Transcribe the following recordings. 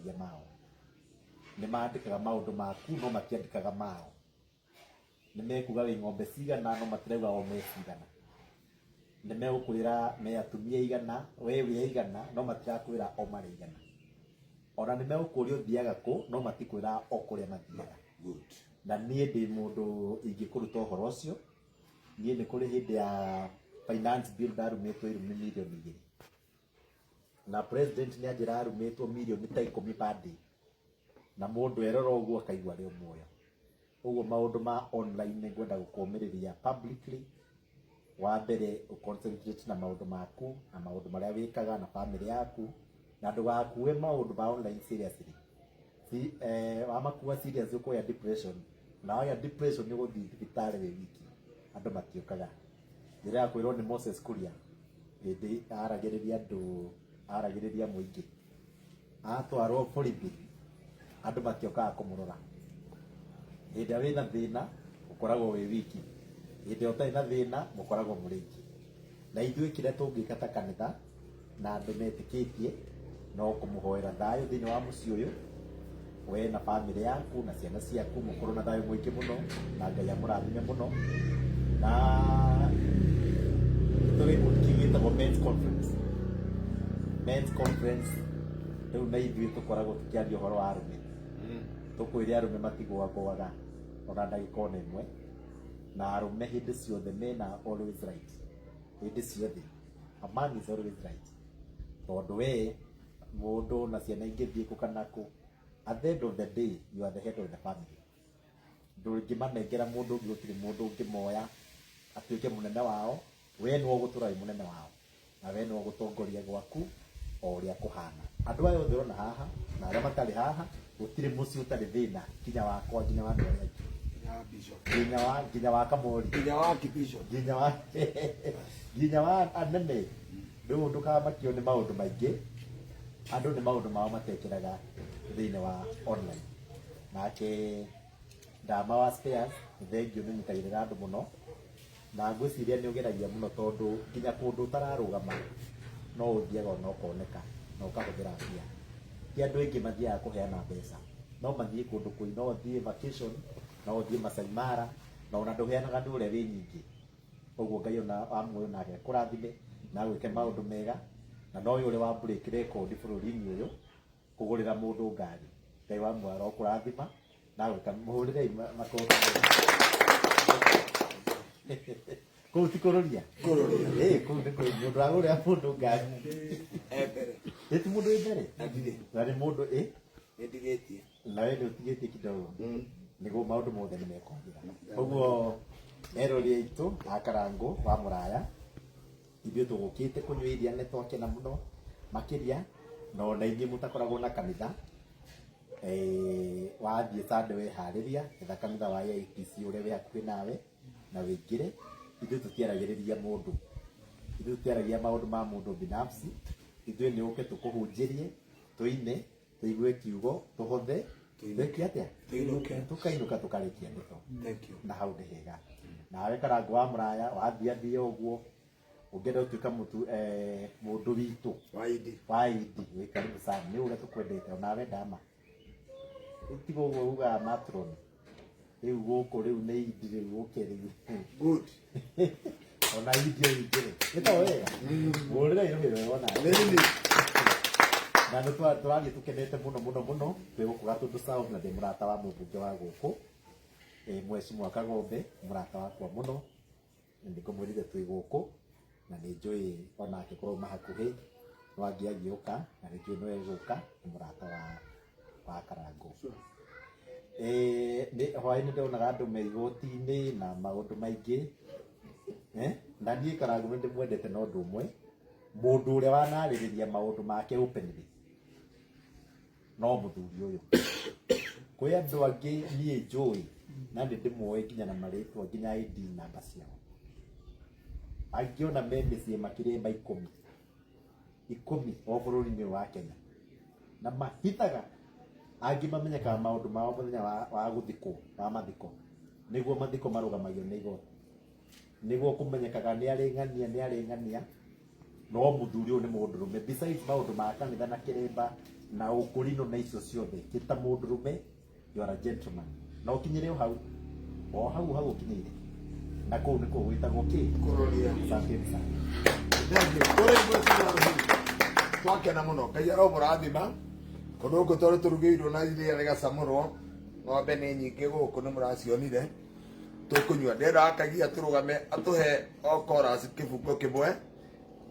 matiaragia mao. Nĩ mandĩkaga maũndũ maku no matiandĩkaga mao. Nĩ mekuga wĩ ng'ombe cigana no matirauga o me cigana. Nĩ megũkwĩra me atumia aigana, we wĩ aigana no matirakwĩra o marĩ aigana. Ona nĩ megũkũria ũthiaga kũ no matikwĩraga o kũrĩa mathiaga. Good. Na niĩ ndĩ mũndũ ingĩkũruta ũhoro ũcio. Niĩ nĩ kũrĩ hĩndĩ ya finance bill ndarumĩtwo irumi mirioni 2. Na president nĩ anjĩra arumĩtwo mirioni ta 10 per day. Na mũndũ erora ũguo akaigua arĩ o muoyo. Ũguo maũndũ ma online nĩ ngwenda gũkũmĩrĩria publicly. Wa mbere ũ concentrate na maũndũ maku na maũndũ marĩa wĩkaga na family yaku na ndũgakue maũndũ ma online seriously. Wamakua serious ũkũgĩa depression, na wagĩa depression nĩ ũgũthiĩ thibitarĩ wĩ wiki, andũ matiũkaga. Njĩra ya kwĩrwo nĩ Moses Kuria hĩndĩ aragĩrĩria andũ, aragĩrĩria mũingĩ, atwarwo borithi andũ matiokaga kũmũrora. Hĩndĩ ĩrĩa wĩna thĩna ũkoragwo wĩ wiki, hĩndĩ ĩrĩa ũtarĩ na thĩna mũkoragwo mũrĩ aingĩ. Na ithuĩ kĩrĩa tũngĩka ta kanitha na andũ metĩkĩtie no kũmũhoera thayũ thĩinĩ wa mũciĩ ũyũ, we na bamĩrĩ yaku na ciana ciaku mũkorwo na thayũ mũingĩ mũno na Ngai amũrathime mũno. Na tũrĩ gĩkundi kĩu gĩtagwo men's conference. Men's conference rĩu na ithuĩ tũkoragwo tũkĩaria ũhoro wa arũme. Tũkwĩre arũme matigũagũaga ona ndagĩka ona ĩmwe, na arũme hĩndĩ ciothe mena always right, hĩndĩ ciothe a man is always right, tondũ we mũndũ na ciana ingĩthiĩ kũ kana kũ, at the end of the day you are the head of the family. Ndũngĩmanengera mũndũ ũngĩ, gũtirĩ mũndũ ũngĩmoya atuĩke mũnene wao, we nĩwe ũgũtũra wĩ mũnene wao na we nĩwe ũgũtongoria gwaku o ũrĩa kũhana. Andũ aya othe ũrona haha na arĩa matarĩ haha, gũtirĩ mũciĩ ũtarĩ thĩna, nginya wakwa, nginya wa andũ arĩa angĩ, nginya wa Kamori, nginya wa Bishop, nginya wa anene. Rĩu ndũkamakio nĩ maũndũ maingĩ, andũ nĩ maũndũ mao matekĩraga thĩinĩ wa online. Nake Ndama wa Spares, thengiũ nĩ ũnyitagĩrĩra andũ mũno, na ngwĩciria nĩ ũgeragia mũno tondũ nginya kũndũ ũtararũgama no ũthiaga ona ũkoneka na ũkahũthĩra mbia. Ti andũ aingĩ mathiaga kũheana mbeca, no mathiĩ kũndũ kũi, no ũthiĩ vacation, no ũthiĩ Masai Mara, na ona ndũheanaga nĩ ũrĩa wĩ nyingĩ. Ũguo Ngai ona wa muoyo nake akũrathime na agwĩke maũndũ mega, na nowe ũrĩa wa break record bũrũri-inĩ ũyũ kũgũrĩra mũndũ ngari. Ngai wa muoyo arokũrathima na agwĩka, mũhũrĩrei makobi. Kũu ti kũrũria? Kũrũria. Ĩĩ, kũu nĩ kũrũria. Mũndũ agũrĩra mũndũ ngari. E mbere. Ĩ ti mũndũ wĩ mbere? Na ndirĩ. Na nĩ mũndũ ĩ? Nĩ ndigĩtie. Na we nĩ ũtigĩtie kidogo. Nĩguo maũndũ mothe nĩ mekwagĩra. Ũguo erori aitũ a Karangũ wa Mũraya, ithuĩ tũgũkĩte kũnyua iria nĩ twakena mũno makĩria, na ona inyuĩ mũtakoragwo na kanitha, wathiĩ Sunday weharĩria, etha kanitha wa AIPC ũrĩa wĩ hakuhĩ nawe na wĩingĩre. Ithuĩ tũtiaragĩrĩria mũndũ, ithuĩ tũtiaragia maũndũ ma mũndũ binafsi, ithuĩ nĩ ũke tũkũhunjĩrie, tũine, tũigue kiugo, tũhothe, twĩke atĩa? Tũinũke. Tũkainũka tũkarĩkia ndeto. Thank you. Na hau nĩ hega. Nawe Karangũ wa Mũraya wathiathia ũguo ũngĩenda gũtuĩka mũtu mũndũ witũ wa Idi, wa Idi, wĩ karibu sana, nĩ ũrĩa tũkwendete. Onawe Ndama tiga ũguo ugaga matron rĩu gũkũ rĩu nĩ Idi rĩu ũke rĩu. Good. Ona Idi ũingĩre nĩ to wega mũrĩre irũhĩ wega ona Nini. Na nĩ tũrathiĩ tũkenete mũno mũno mũno. Twĩ gũkũ Gatũndũ South na ndĩ mũrata wa mũmbunge wa gũkũ, Mheshimiwa Kagombe, mũrata wakwa mũno, na nĩ ngũmwĩrire twĩ gũkũ na nĩ njũĩ onake kũrauma hakuhĩ no angĩ agĩũka na nĩ njũĩ no egũka, nĩ mũrata wa Karangũ. Nĩ hwaĩ-inĩ ndonaga andũ me igoti-inĩ na maũndũ maingĩ, na niĩ Karangũ nĩ ndĩmwendete na ũndũ ũmwe, mũndũ ũrĩa wanarĩrĩria maũndũ make openly no mũthuri ũyũ. Kwĩ andũ angĩ niĩ njũĩ na nĩ ndĩmoĩ nginya na marĩtwa nginya ID namba ciao, angĩ ona me mĩciĩ makĩria ma ikũmi ikũmi o bũrũri-inĩ ũyũ wa Kenya, na mahithaga. Angĩ mamenyekaga maũndũ mao mũthenya wa gũthikwo, wa mathiko, nĩguo mathiko marũgamagio nĩ igoti, nĩguo kũmenyekaga nĩ arĩ ng'ania nĩ arĩ ng'ania. No mũthuri ũyũ nĩ mũndũrũme, besides maũndũ ma kanitha na kĩrĩmba Na ũkũrinũ na icio ciothe kĩta mũndũrũme, you are a gentleman, na ũkinyĩre o hau o hau hau ũkinyĩire, na kũu nĩkuo gwĩtagwo kĩ? Kũroria. Asanteni sana. Thank you. Kũrĩ gwĩciria rũhĩ. Twakena mũno. Ngai aromũrathima. Kũndũ gũkũ tondũ tũrugĩirwo na iria rĩgacamũrwo. Ng'ombe nĩ nyingĩ gũkũ nĩ mũracionire. Tũkũnyua. Ndĩrenda akagia tũrũgame atũhe o chorus kĩbungo kĩmwe.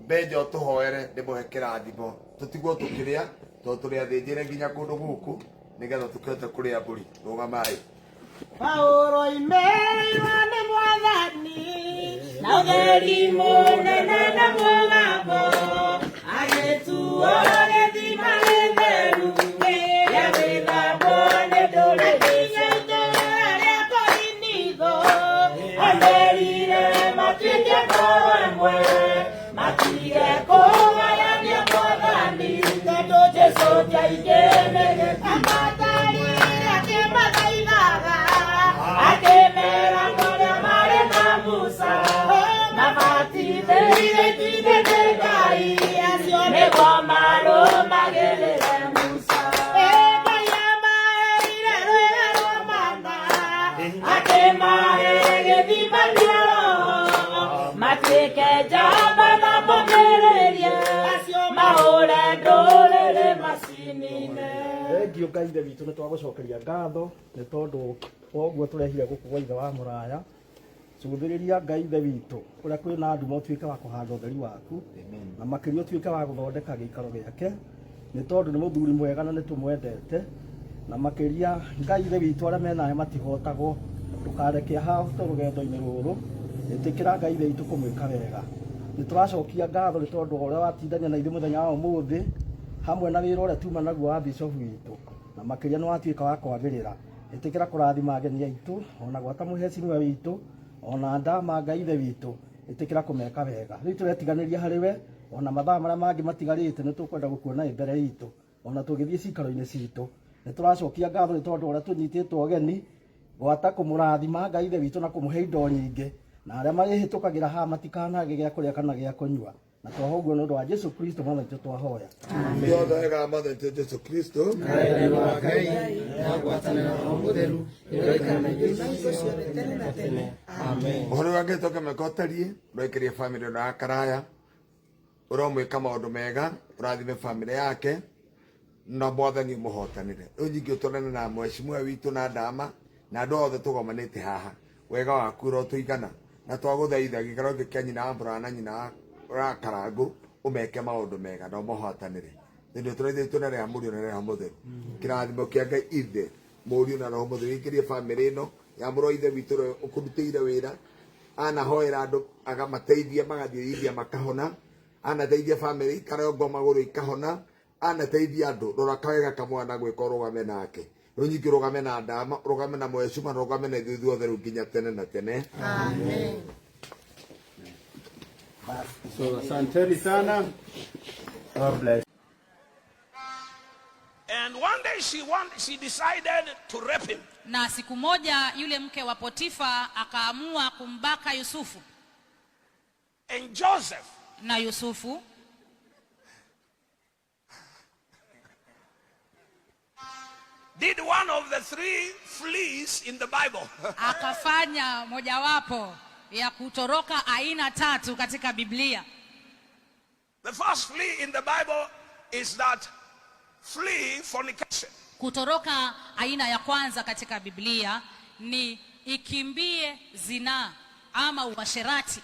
Mbenja ũtũhoere ndĩmũhe kĩrathimo. Tũtigwo tũkĩrĩa tondũ tũrĩ athĩnjĩre nginya kũndũ gũkũ nĩgetha tũkĩhote kũrĩa mbũri. Rũgamai. Paulo imerirwo nĩ Mwathani na ũtheri mũnene na mũgambo, agĩtuo gĩthima gĩtheru gĩa gwĩthambwo nĩ ndũrĩrĩ. Itũũra rĩa Korinitho amerire matuĩke ngoro ĩmwe, matige kũgayania Mwathani, tondũ Jesũ ti aingĩ amatarire akĩmathaithaga, akĩmera marĩa marĩ na Musa mabatithĩire itine nĩ Ngai, acio nĩguo marũmagĩrĩre Musa. Ngai amaheire rwĩga rwa mana, akĩmahe gĩthima kĩa Roho, matuĩke njamba na momĩrĩrie, acio mahũre ndũrĩrĩ macinine. Thengio Ngai ithe witũ, nĩ twagũcokeria ngatho nĩ tondũ wa ũguo tũrehire gũkũ gwa ithe wa mũraya. Cũthĩrĩria Ngai ithe witũ kũrĩa kwĩna nduma, ũtuĩke wa kũhanda ũtheri waku, na makĩria ũtuĩke wa gũthondeka gĩikaro gĩake, nĩ tondũ nĩ mũthuri mwega na nĩ tũmwendete. Na makĩria Ngai ithe witũ, arĩa menawe matihotagwo. Ndũkareke ahote rũgendo-inĩ rũrũ. Ĩtĩkĩra Ngai ithe witũ kũmwĩka wega. Nĩ tũracokia ngatho nĩ tondũ wa ũrĩa watindania na ithuĩ mũthenya wa ũmũthĩ, hamwe na wĩra ũrĩa tuma naguo wa bishofu witũ, na makĩria nĩ watuĩka wa kwagĩrĩra. Ĩtĩkĩra kũrathima ageni aitũ, ona gwata mũhecimiwa witũ, ona ndama. Ngai ithe witũ, ĩtĩkĩra kũmeka wega. Rĩu tũretiganĩria harĩ we, ona mathaa marĩa mangĩ matigarĩte nĩ tũkwenda gũkuona ĩ mbere itũ, ona tũgĩthiĩ cikaro-inĩ citũ. Nĩ tũracokia ngatho nĩ tondũ ũrĩa tũnyitĩtwo ũgeni, gwata kũmũrathima Ngai ithe witũ na kũmũhe indo nyingĩ, na arĩa marĩhĩtũkagĩra haha matikanage gĩa kũrĩa kana gĩa kũnyua. Na twahoa ũguo nĩ ũndũ wa Jesu Kristo Mwathani witũ twahoya. Ithuothe wega Mwathani witũ Jesu Kristo, wendo wa Ngai na ngwatanĩro na Roho Mũtheru ĩroikara na ithuĩ ciothe tene na tene. Amen. Ũhoro wa Ngai tũkĩmeka ũtariĩ ũroikĩria bamĩrĩ ĩno ya Karaya, ũromwĩka maũndũ mega, ũrathime bamĩrĩ yake na Mwathani ũmũhotanĩre. Rĩu nyingĩ ũtwarane na mheshimiwa witũ na ndama na andũ othe tũgomanĩte haha, wega waku ũrotũigana, na twagũthaitha gĩikaro gĩkĩ kĩa nyina wa Mũraya na nyina wa Karangũ, ũmeke maũndũ mega na ũmahotanĩre. Thĩinĩ ũtũraithĩtwo na rĩa Mũriũ na rĩa Roho Mũtheru, kĩrathimo kĩa Ngai Ithe, Mũriũ na Roho Mũtheru ingĩrie bamĩrĩ ĩno ya mũrũ wa ithe witũ ũrĩa ũkũrutĩire wĩra. Anahoera andũ agamateithia magathiĩ India makahona, anateithia bamĩrĩ ikarongwo magũrũ ikahona, anateithia andũ. Rora kawega kamwana gwĩka, ũrũgame nake. Rĩu nyingĩ ũrũgame na ndama, ũrũgame na mwecuma, na ũrũgame na ithuĩ ithuothe rĩu nginya tene na tene. Amen. So asanteni sana. God bless. And one day she decided to rape him. Na siku moja yule mke wa Potifa akaamua kumbaka Yusufu. And Joseph Na Yusufu did one of the three flees in the Bible. Akafanya mojawapo ya kutoroka aina tatu katika Biblia. The first flee in the Bible is that flee fornication. Kutoroka aina ya kwanza katika Biblia ni ikimbie zinaa ama uasherati.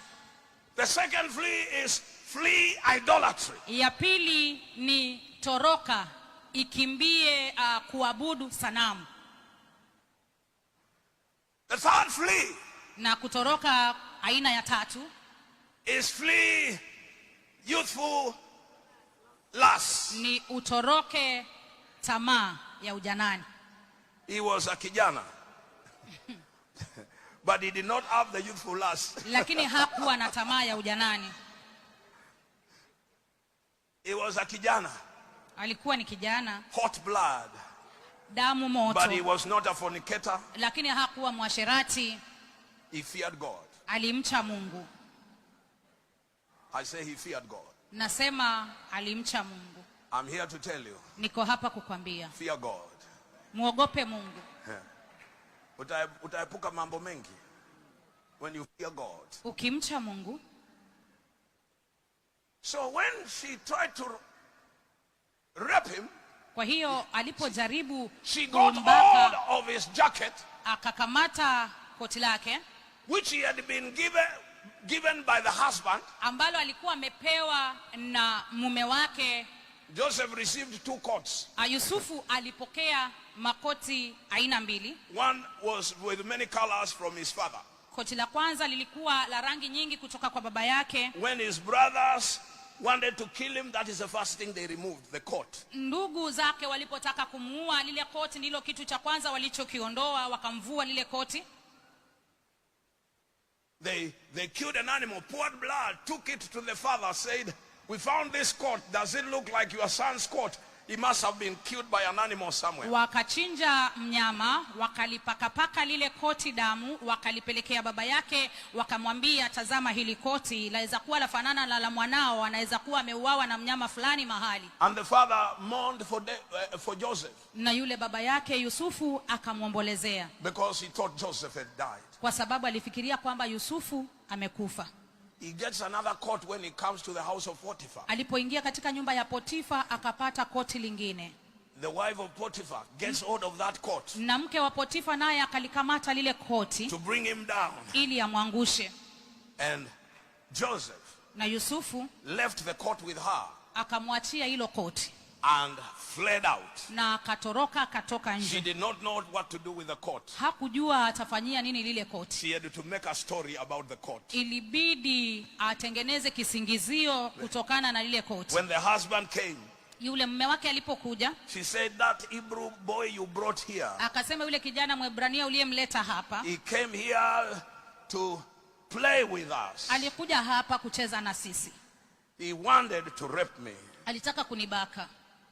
The second flee is flee idolatry. Ya pili ni toroka ikimbie kuabudu sanamu. The third flee Na kutoroka aina ya tatu is flee youthful lust. Ni utoroke tamaa ya ujanani. He was a kijana, but he did not have the youthful lust. Lakini hakuwa na tamaa ya ujanani. He was a kijana, Alikuwa ni kijana, hot blood. Damu moto, But he was not a fornicator. Lakini hakuwa mwasherati. He feared God. Alimcha Mungu. I say he feared God. Nasema alimcha Mungu. I'm here to tell you, Niko hapa kukwambia, fear God. muogope Mungu. Utaepuka mambo mengi when you fear God. Ukimcha Mungu. So when she tried to rape him, Kwa hiyo alipojaribu she got kumbaka, hold of his jacket, akakamata koti lake which he had been given by the husband. Ambalo alikuwa amepewa na mume wake. Joseph received two coats. Yusufu alipokea makoti aina mbili. One was with many colors from his father. Koti la kwanza lilikuwa la rangi nyingi kutoka kwa baba yake. When his brothers wanted to kill him, that is the first thing they removed, the coat. Ndugu zake walipotaka kumuua, lile koti ndilo kitu cha kwanza walichokiondoa, wakamvua lile koti. They killed an animal, poured blood, took it to the father, said, "We found this coat. Does it look like your son's coat? He must have been killed by an animal somewhere." Wakachinja mnyama, wakalipakapaka lile koti damu, wakalipelekea baba yake, wakamwambia, tazama hili koti laweza kuwa lafanana na la mwanao, anaweza kuwa ameuawa na mnyama fulani mahali. And the father mourned for Joseph Na yule baba yake Yusufu akamwombolezea because he thought Joseph had died. Kwa sababu alifikiria kwamba Yusufu amekufa. He gets another coat when he comes to the house of Potiphar. Alipoingia katika nyumba ya Potifa akapata koti lingine. The wife of Potiphar gets hold of that coat Na mke wa Potifa naye akalikamata lile koti to bring him down. Ili amwangushe. And Joseph Na Yusufu left the coat with her akamwachia hilo koti and fled out. Na akatoroka akatoka She nje. did not know what to do with the coat. Hakujua atafanyia nini lile koti. She had to make a story about the coat. Ilibidi atengeneze kisingizio kutokana na lile koti. When the husband came, Yule mume wake alipokuja, she said, "That Hebrew boy you brought here, akasema yule kijana Mwebrania uliyemleta hapa he came here to play with us. Alikuja hapa kucheza na sisi. He wanted to rape me. Alitaka kunibaka.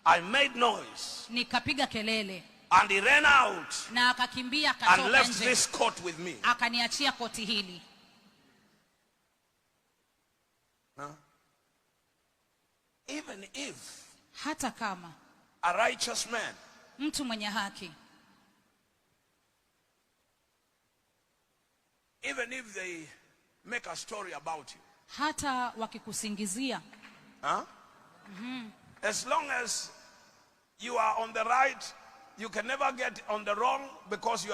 I made noise Nikapiga kelele and he ran out na akakimbia and akatoka left nje, this coat with me." akaniachia koti hili. Huh? Even if Hata kama a righteous man mtu mwenye haki, even if they make a story about you, hata wakikusingizia, huh? As long as you are on the right, you can never get on the wrong because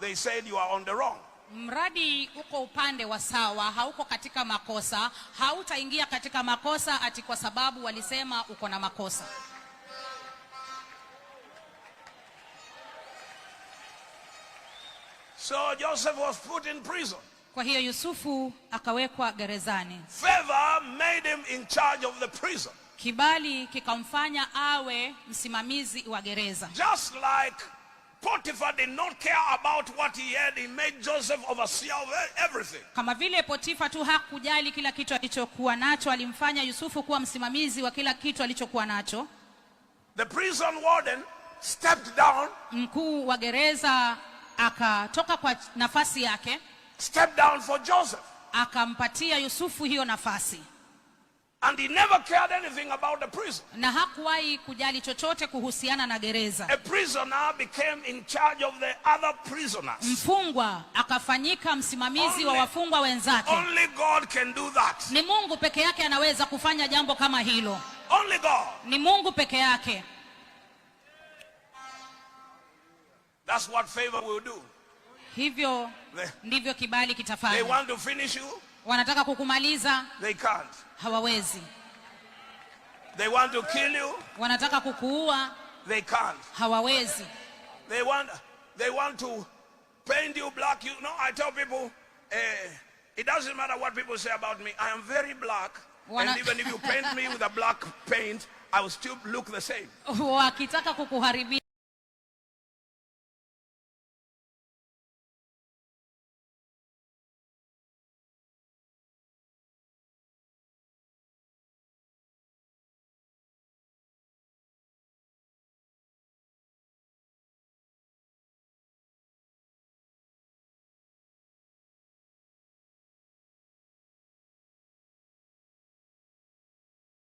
they said you are on the wrong. Mradi uko upande wa sawa, hauko katika makosa, hautaingia katika makosa ati kwa sababu walisema uko na makosa. So Joseph was put in prison. Kwa hiyo Yusufu akawekwa gerezani. Favor made him in charge of the prison. Kibali kikamfanya awe msimamizi wa gereza. Just like Potiphar did not care about what he had, he made Joseph overseer of everything. Kama vile Potifa tu hakujali kila kitu alichokuwa nacho, alimfanya Yusufu kuwa msimamizi wa kila kitu alichokuwa nacho. The prison warden stepped down, Mkuu wa gereza akatoka kwa nafasi yake, stepped down for Joseph. Akampatia Yusufu hiyo nafasi. And he never cared anything about the prison. Na hakuwahi kujali chochote kuhusiana na gereza. A prisoner became in charge of the other prisoners. Mfungwa akafanyika msimamizi wa wafungwa wenzake. Only God can do that. Ni Mungu peke yake anaweza kufanya jambo kama hilo. Only God. Ni Mungu peke yake. That's what favor will do. Hivyo ndivyo kibali They kitafanya. want to finish you. Wanataka kukumaliza, They can't. Hawawezi. They want to kill you. Wanataka kukuua, They can't. Hawawezi. They want to paint you black. I tell people, it doesn't matter what people say about me. I am very black. And even if you paint me with a black paint, I will still look the same. Wakitaka kukuharibia